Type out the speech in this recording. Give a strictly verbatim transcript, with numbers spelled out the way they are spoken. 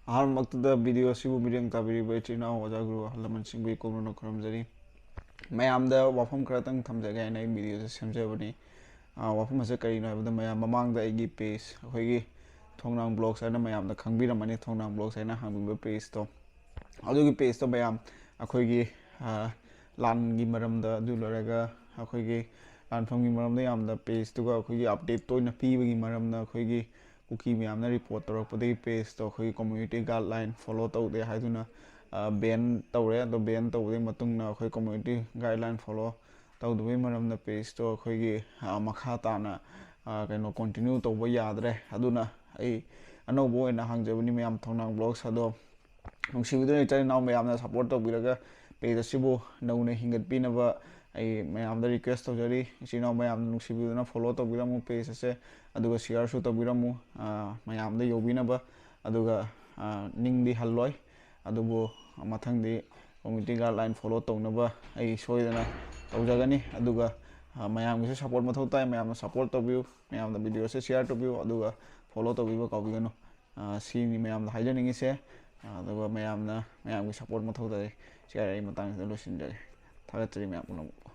ꯑꯍꯥꯟꯕꯃꯛꯇꯗ video ꯑꯁꯤꯕꯨ ꯃꯤꯠꯌꯦꯡ ꯇꯥꯕꯤꯔꯤꯕ ꯏꯆꯤꯟ ꯏꯅꯥꯎ ꯑꯣꯖꯥ ꯒꯨꯔꯨ ꯑꯍꯜ ꯂꯃꯟꯁꯤꯡꯕꯨ ꯏꯀꯣꯛꯅꯅ ꯈꯨꯔꯨꯝꯖꯔꯤ꯫ ꯃꯌꯥꯝꯗ ꯋꯥꯐꯝ ꯈꯔꯇꯪ ꯊꯝꯖꯒꯦ ꯍꯥꯏꯅ ꯑꯩ video ꯑꯁꯤ ꯁꯦꯝꯖꯕꯅꯤ꯫ ꯑꯥ, ꯋꯥꯐꯝ ꯑꯁꯤ ꯀꯔꯤꯅꯣ ꯍꯥꯏꯕꯗ, ꯃꯌꯥꯝ ꯃꯃꯥꯡꯗ ꯑꯩꯒꯤ page, ꯑꯩꯈꯣꯏꯒꯤ ꯊꯣꯡꯅꯥꯡ Vlogs ꯍꯥꯏꯅ ꯃꯌꯥꯝꯅ ꯈꯪꯕꯤꯔꯝꯃꯅꯤ, ꯊꯣꯡꯅꯥꯡ Vlogs ꯍꯥꯏꯅ ꯍꯥꯡꯕꯤꯕ pageꯇꯣ꯫ ꯑꯗꯨꯒꯤ pageꯇꯣ ꯃꯌꯥꯝ ꯑꯩꯈꯣꯏꯒꯤ, ꯑꯥ, ꯂꯥꯟꯒꯤ ꯃꯔꯝꯗ, ꯑꯗꯨ ꯂꯣꯏꯔꯒ ꯑꯩꯈꯣꯏꯒꯤ ꯂꯥꯟꯐꯝꯒꯤ ꯃꯔꯝꯗ ꯌꯥꯝꯅ pageꯇꯨꯒ ꯑꯩꯈꯣꯏꯒꯤ update ꯇꯣꯏꯅ ꯄꯤꯕꯒꯤ ꯃꯔꯝꯅ ꯑꯩꯈꯣꯏꯒꯤ ꯀꯨꯀꯤ ꯃꯌꯥꯝꯅ report ꯇꯧꯔꯛꯄꯗꯒꯤ pageꯇꯣ ꯑꯩꯈꯣꯏꯒꯤ community guideline follow ꯇꯧꯗꯦ ꯍꯥꯏꯗꯨꯅ, ꯑ, ban ꯇꯧꯔꯦ꯫ ꯑꯗꯣ ban ꯇꯧꯕꯗꯒꯤ ꯃꯇꯨꯡꯗ ꯑꯩꯈꯣꯏ community guideline follow ꯇꯧꯗꯕꯒꯤ ꯃꯔꯝꯅ pageꯇꯣ ꯑꯩꯈꯣꯏꯒꯤ, ꯑ, ꯃꯈꯥ ꯇꯥꯅ, ꯑ, ꯀꯩꯅꯣ, continue ꯇꯧꯕ ꯌꯥꯗ꯭ꯔꯦ꯫ ꯑꯗꯨꯅ ꯑꯩ ꯑꯅꯧꯕ ꯑꯣꯏꯅ ꯍꯥꯡꯖꯕꯅꯤ ꯃꯌꯥꯝ, ꯊꯣꯡꯅꯥꯡ Vlogs꯫ ꯑꯗꯣ ꯅꯨꯡꯁꯤꯕꯤꯗꯨꯅ ꯏꯆꯤꯟ ꯏꯅꯥꯎ ꯃꯌꯥꯝꯅ support ꯇꯧꯕꯤꯔꯒ page ꯑꯁꯤꯕꯨ ꯅꯧꯅ ꯍꯤꯡꯒꯠꯄꯤꯅꯕ ꯑꯩ ꯃꯌꯥꯝꯗ request ꯇꯧꯖꯔꯤ꯫ ꯏꯆꯤꯟ ꯏꯅꯥꯎ ꯃꯌꯥꯝꯅ ꯅꯨꯡꯁꯤꯕꯤꯗꯨꯅ follow ꯇꯧꯕꯤꯔꯝꯃꯨ page ꯑꯁꯦ, ꯑꯗꯨꯒ shareꯁꯨ ꯇꯧꯕꯤꯔꯝꯃꯨ, ꯑ, ꯃꯌꯥꯝꯗ ꯌꯧꯕꯤꯅꯕ꯫ ꯑꯗꯨꯒ, ꯑ, ꯅꯤꯡꯗꯤ ꯍꯜꯂꯣꯏ, ꯑꯗꯨꯕꯨ ꯃꯊꯪꯗꯤ community guideline follow ꯇꯧꯅꯕ ꯑꯩ ꯁꯣꯏꯗꯅ ꯇꯧꯖꯒꯅꯤ꯫ ꯑꯗꯨꯒ, ꯑ, ꯃꯌꯥꯝꯒꯤꯁꯨ support ꯃꯊꯧ ꯇꯥꯏ, ꯃꯌꯥꯝꯅ support ꯇꯧꯕꯤꯌꯨ, ꯃꯌꯥꯝꯅ video ꯑꯁꯦ share ꯇꯧꯕꯤꯌꯨ, ꯑꯗꯨꯒ follow ꯇꯧꯕꯤꯕ ꯀꯥꯎꯕꯤꯒꯅꯨ꯫ ꯑ, ꯁꯤꯅꯤ ꯃꯌꯥꯝꯗ ꯍꯥꯏꯖꯅꯤꯡꯉꯤꯁꯦ꯫ ꯑ, ꯑꯗꯨꯒ ꯃꯌꯥꯝꯅ, ꯃꯌꯥꯝꯒꯤ support ꯃꯊꯧ ꯇꯥꯏ꯫ ꯁꯤ ꯍꯥꯏꯔ ꯑꯩ ꯃꯇꯥꯡꯁꯤꯗ ꯂꯣꯏꯁꯤꯟꯖꯔꯦ꯫ ꯊꯥꯒꯠꯆꯔꯤ ꯃꯌꯥꯝ ꯄꯨꯝꯅꯃꯛꯄꯨ꯫